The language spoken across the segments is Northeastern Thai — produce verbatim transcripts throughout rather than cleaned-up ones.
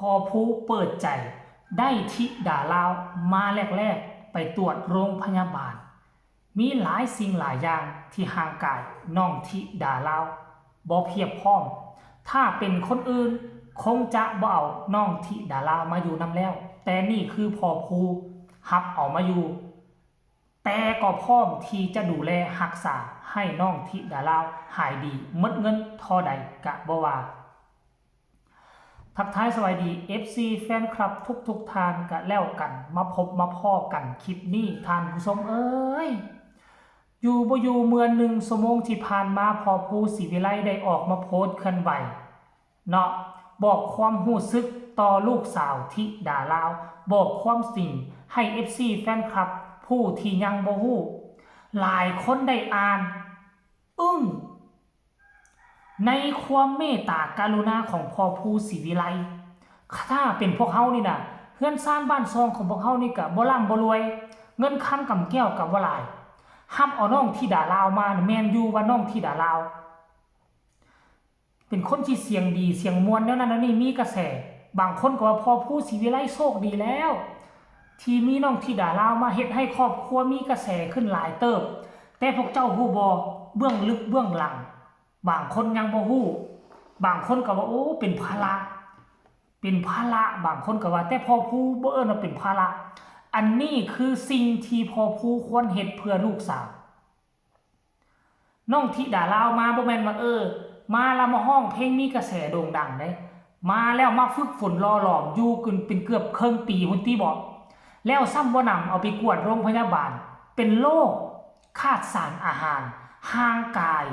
พ่อภูเปิดใจได้ธิดาลาวมาแรกๆ ไปตรวจโรงพยาบาล มีหลายสิ่งหลายอย่างที่ห่างกายน้องธิดาลาวบ่เพียบพร้อม ถ้าเป็นคนอื่นคงจะบ่เอาน้องธิดาลาวมาอยู่นำแล้ว แต่นี่คือพ่อภูฮับเอามาอยู่ แต่ก็พร้อมที่จะดูแลฮักษาให้น้องธิดาลาวหายดี หมดเงินเท่าใดกะบ่ว่า ทักทายสวัสดี เอฟซี แฟนคลับทุกๆท่านกะแล้วกัน มาพบมาพ้อกันคลิปนี้ ท่านผู้ชมเอ้ย อยู่บ่อยู่เมื่อหนึ่งชั่วโมงที่ผ่านมา พ่อภูศรีวิไลได้ออกมาโพสต์เคลื่อนไหว เนาะ บอกความรู้สึกต่อลูกสาวธิดาลาว บอกความจริงให้ เอฟซี แฟนคลับผู้ที่ยังบ่ฮู้ หลายคนได้อ่าน อึ้ง ในความเมตตากรุณาของพ่อภูศรีวิไล ถ้าเป็นพวกเฮานี่นะ เฮือนซานบ้านซองของพวกเฮานี่กะบ่ร่ำบ่รวย เงินคำกำแก้วกะบ่หลาย ฮับเอาน้องธิดาลาวมาน่ะ แม่นอยู่ว่าน้องธิดาลาว เป็นคนที่เสียงดีเสียงม่วนแนวนั้นแนวนี้ มีกระแส บางคนก็ว่าพ่อภูศรีวิไลโชคดีแล้ว ที่มีน้องธิดาลาวมาเฮ็ดให้ครอบครัวมีกระแสขึ้นหลายเติบ แต่พวกเจ้าฮู้บ่ เบื้องลึกเบื้องหลัง บางคนยังบ่ฮู้ บางคนก็ว่า โอ้ เป็นภาระ เป็นภาระ บางคนก็ว่า แต่พ่อภูบ่เอิ้นว่าเป็นภาระ อันนี้คือสิ่งที่พ่อภูควรเฮ็ดเพื่อลูกสาว น้องธิดาลาวมาบ่แม่นว่า เออ มาแล้วมาฮ้องเพลงมีกระแสโด่งดังเด้ มาแล้วมาฝึกฝนหล่อหลอมอยู่กึ่งเป็นเกือบเคิ่งปีพุ้นติบ่ แล้วซ้ำบ่หนำเอาไปกวดโรงพยาบาล เป็นโรคขาดสารอาหาร ร่างกาย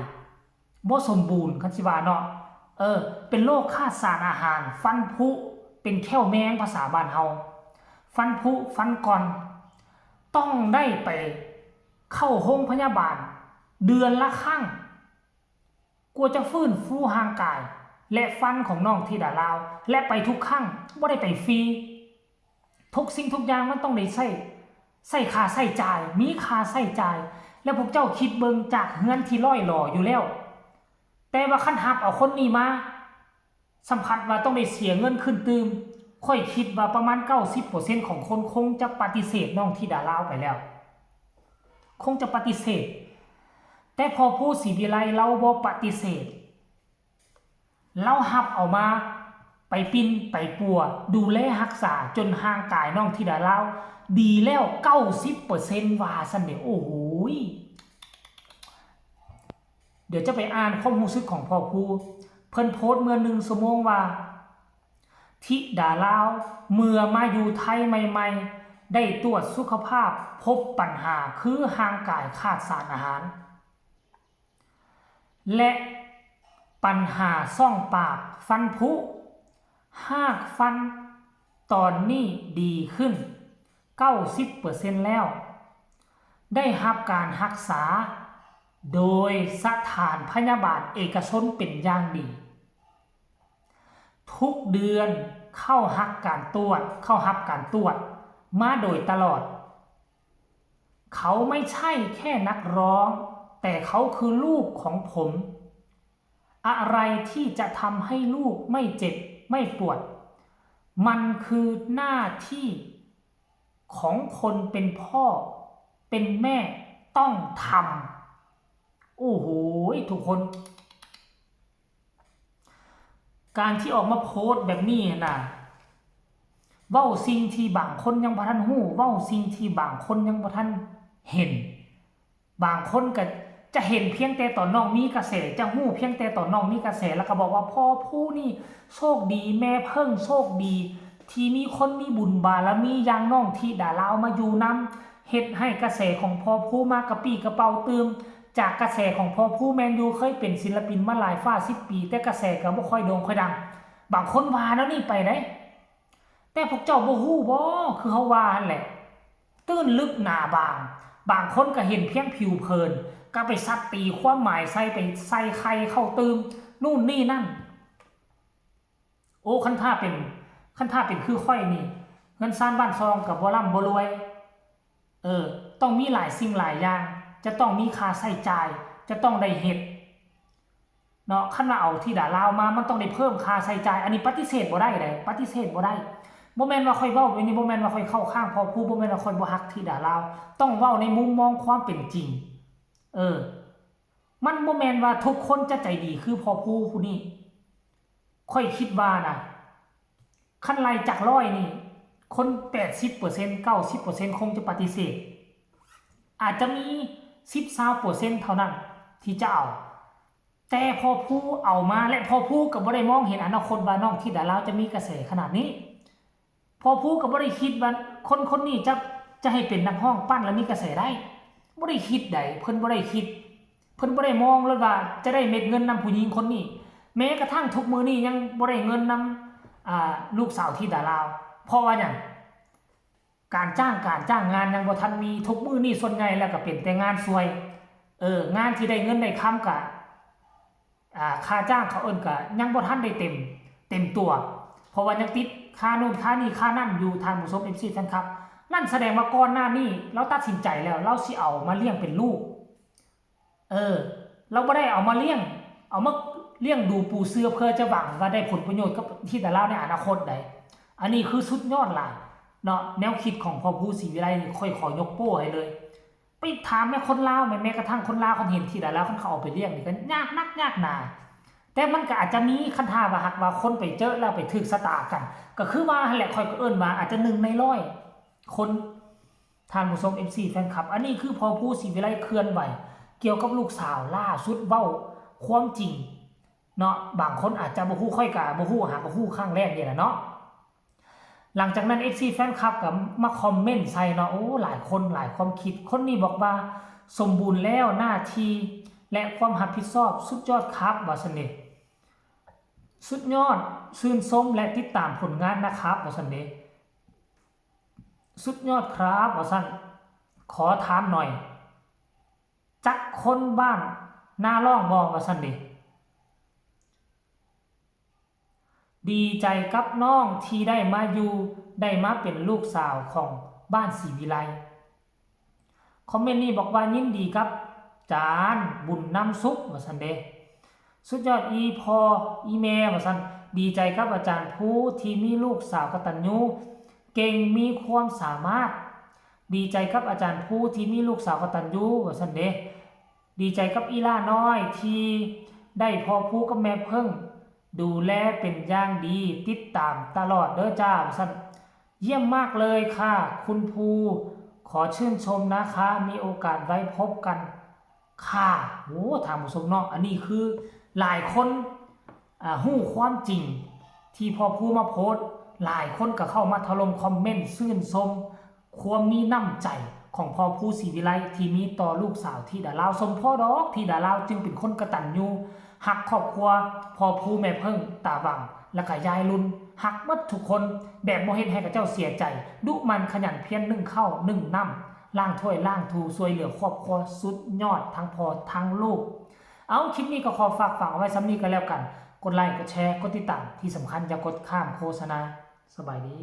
บ่สมบูรณ์ คันสิว่าเนาะ เออ เป็นโรคขาดสารอาหาร ฟันผุ เป็นแข้วแมงภาษาบ้านเฮา ฟันผุ ฟันก่อน ต้องได้ไปเข้าโรงพยาบาลเดือนละครั้ง กว่าจะฟื้นฟูร่างกาย และฟันของน้องธิดาลาว และไปทุกครั้ง บ่ได้ไปฟรี ทุกสิ่งทุกอย่างมันต้องได้ใช้ ใช้ค่าใช้จ่าย มีค่าใช้จ่าย แล้วพวกเจ้าคิดเบิ่ง จากเฮือนที่ร่อยหล่ออยู่แล้ว แต่ว่าคันฮับเอาคนนี้มา สำคัญว่าต้องได้เสียเงินขึ้นตื่ม ข้อยคิดว่าประมาณเก้าสิบเปอร์เซ็นต์ของคนคงจะปฏิเสธน้องธิดาลาวไปแล้ว คงจะปฏิเสธ แต่พ่อภูศรีวิไลลาวบ่ปฏิเสธ ลาวฮับเอามา ไปปิ้นไปปัว ดูแลรักษาจนร่างกายน้องธิดาลาวดีแล้ว เก้าสิบเปอร์เซ็นต์ ว่าซั่นเด้ โอ้โหย เดี๋ยวจะไปอ่านความรู้สึกของพ่อภู เพิ่นโพสต์เมื่อหนึ่งชั่วโมงว่า ธิดาลาวเมื่อมาอยู่ไทยใหม่ๆ ได้ตรวจสุขภาพ พบปัญหาคือร่างกายขาดสารอาหาร และปัญหาช่องปาก ฟันผุ รากฟัน ตอนนี้ดีขึ้น เก้าสิบเปอร์เซ็นต์ แล้ว ได้รับการรักษาโดยสถานพยาบาลเอกชนเป็นอย่างดี ทุกเดือนเข้าฮักการตรวจ เข้าฮับการตรวจมาโดยตลอด เขาไม่ใช่แค่นักร้อง แต่เขาคือลูกของผม อะไรที่จะทำให้ลูกไม่เจ็บไม่ปวด มันคือหน้าที่ของคนเป็นพ่อ เป็นแม่ต้องทำ โอ้โห ทุกคน การที่ออกมาโพสต์แบบนี้นะ เว้าสิ่งที่บางคนยังบ่ทันฮู้ เว้าสิ่งที่บางคนยังบ่ทันเห็น บางคนก็จะเห็นเพียงแต่ตอนน้องมีกระแส จะฮู้เพียงแต่ตอนน้องมีกระแส แล้วก็บอกว่าพ่อภูนี่โชคดี แม่เพิ่งโชคดี ที่มีคนมีบุญบารมีอย่างน้องธิดาลาวมาอยู่นำ เฮ็ดให้กระแสของพ่อภูมากระปรี้กระเปร่าตื่ม จากกระแสของพ่อภูแมนยูเคยเป็นศิลปินมาหลายฟ้าสิบปี แต่กระแสก็บ่ค่อยโด่งค่อยดัง บางคนว่าแนวนี้ไปเด้ แต่พวกเจ้าบ่ฮู้บ่ คือเฮาว่าหั่นแหละ ตื้นลึกหนาบาง บางคนก็เห็นเพียงผิวเผิน ก็ไปซัดตีความหมายใส่ ไปใส่ไข่เข้าตื่ม นู่นนี่นั่น โอ้ คันถ้าเป็น คันถ้าเป็นคือข้อยนี่ เฮือนซานบ้านซองก็บ่ร่ำบ่รวย เออ ต้องมีหลายสิ่งหลายอย่าง จะต้องมีค่าใช้จ่าย จะต้องได้เฮ็ด เนาะ คันว่าเอาธิดาลาวมา มันต้องได้เพิ่มค่าใช้จ่าย อันนี้ปฏิเสธบ่ได้เด้ ปฏิเสธบ่ได้ บ่แม่นว่าข้อยเว้าอยู่นี่ บ่แม่นว่าข้อยเข้าข้างพ่อภู บ่แม่นว่าข้อยบ่ฮักธิดาลาว ต้องเว้าในมุมมองความเป็นจริง เออ มันบ่แม่นว่าทุกคนจะใจดีคือพ่อภูผู้นี้ ข้อยคิดว่านะ คันไล่จากร้อยนี่ คนแปดสิบเปอร์เซ็นต์ เก้าสิบเปอร์เซ็นต์ คงจะปฏิเสธ อาจจะมีสิบ ซาวเปอร์เซ็นต์ เท่านั้นที่จะเอา แต่พ่อภูเอามา และพ่อภูก็บ่ได้มองเห็นอนาคตว่าน้องธิดาลาวจะมีกระแสขนาดนี้ พ่อภูก็บ่ได้คิดว่าคนคนนี้จะ จะให้เป็นนักร้องปั้นแล้วมีกระแสได้ บ่ได้คิดใด เพิ่นบ่ได้คิด เพิ่นบ่ได้มองเลยว่าจะได้เม็ดเงินนำผู้หญิงคนนี้ แม้กระทั่งทุกมื้อนี้ยังบ่ได้เงินนำ อ่า ลูกสาวธิดาลาว เพราะว่าหยัง การจ้าง การจ้างงานยังบ่ทันมี ทุกมื้อนี้ส่วนใหญ่แล้วก็เป็นแต่งานช่วย เออ งานที่ได้เงินได้คำก็ อ่า ค่าจ้างเขาเอิ้นก็ยังบ่ทันได้เต็ม เต็มตัว เพราะว่ายังติดค่านู่นค่านี่ค่านั่นอยู่ ท่านผู้ชม เอฟซี แฟนคลับ นั่นแสดงว่าก่อนหน้านี้ลาวตัดสินใจแล้ว ลาวสิเอามาเลี้ยงเป็นลูก เออ ลาวบ่ได้เอามาเลี้ยง เอามาเลี้ยงดูปูเสือเพื่อจะหวังว่าได้ผลประโยชน์กับธิดาลาวในอนาคตใด อันนี้คือสุดยอดหลายเนาะ แนวคิดของพ่อภูศรีวิไลนี่ข้อยขอยกโป้ให้เลย ไปถามแม่คนลาวแม่ แม้กระทั่งคนลาวคันเห็นธิดาลาวคันเขาเอาไปเลี้ยงนี่ก็ยากนักยากหนา แต่มันก็อาจจะมีคันถ้าว่าหากว่าคนไปเจอแล้วไปถืกสะตากัน ก็คือว่าหั่นแหละ ข้อยก็เอิ้นว่าอาจจะหนึ่งในร้อยคน ท่านผู้ชม เอฟซี แฟนคลับ อันนี้คือพ่อภูศรีวิไลเคลื่อนไหว เกี่ยวกับลูกสาวล่าสุดเว้าความจริงเนาะ บางคนอาจจะบ่ฮู้ ข้อยก็บ่ฮู้ หาก็ฮู้ครั้งแรกนี่แหละเนาะ หลังจากนั้น เอฟซี แฟนคลับก็มาคอมเมนต์ใส่เนาะ โอ้ หลายคนหลายความคิด คนนี้บอกว่าสมบูรณ์แล้วหน้าที่และความรับผิดชอบ สุดยอดครับ ว่าซั่นเด้ สุดยอด ชื่นชมและติดตามผลงานนะครับ ว่าซั่นเด้ สุดยอดครับ ว่าซั่น ขอถามหน่อย จักคนบ้านนาล่องบ่ ว่าซั่นเด้ ดีใจกับน้องที่ได้มาอยู่ ได้มาเป็นลูกสาวของบ้านศรีวิไล คอมเมนต์นี้บอกว่ายินดีกับจารย์บุญนำสุข ว่าซั่นเด้ สุดยอดอีพ่ออีแม่ ว่าซั่น ดีใจกับอาจารย์ภูที่มีลูกสาวกตัญญู เก่งมีความสามารถ ดีใจกับอาจารย์ภูที่มีลูกสาวกตัญญู ว่าซั่นเด้ ดีใจกับอีหล้าน้อยที่ได้พ่อภูกับแม่เพิ่ง ดูแลเป็นอย่างดี ติดตามตลอดเด้อจ้า ว่าซั่น เยี่ยมมากเลยค่ะ คุณภู ขอชื่นชมนะคะ มีโอกาสไว้พบกันค่ะ โอ้ ท่านผู้ชมเนาะ อันนี้คือหลายคน อ่า ฮู้ความจริงที่พ่อภูมาโพสต์ หลายคนก็เข้ามาถล่มคอมเมนต์ชื่นชมความมีน้ำใจของพ่อภูศรีวิไลที่มีต่อลูกสาวธิดาลาว สมพ่อดอกธิดาลาวจึงเป็นคนกตัญญู ฮักครอบครัวพ่อภูแม่เพิ่ง ตาหว่าง และก็ยายลุน ฮักหมดทุกคน แบบบ่เฮ็ดให้เขาเจ้าเสียใจ ดุหมั่นขยันเพียรนึ่งข้าวนึ่งน้ำ ล้างถ้วยล้างถู ช่วยเหลือครอบครัว สุดยอดทั้งพ่อทั้งลูก เอา คลิปนี้ก็ขอฝากฝังเอาไว้ส่ำนี้ก็แล้วกัน กดไลค์ กดแชร์ กดติดตาม ที่สำคัญอย่ากดข้ามโฆษณา สบายดี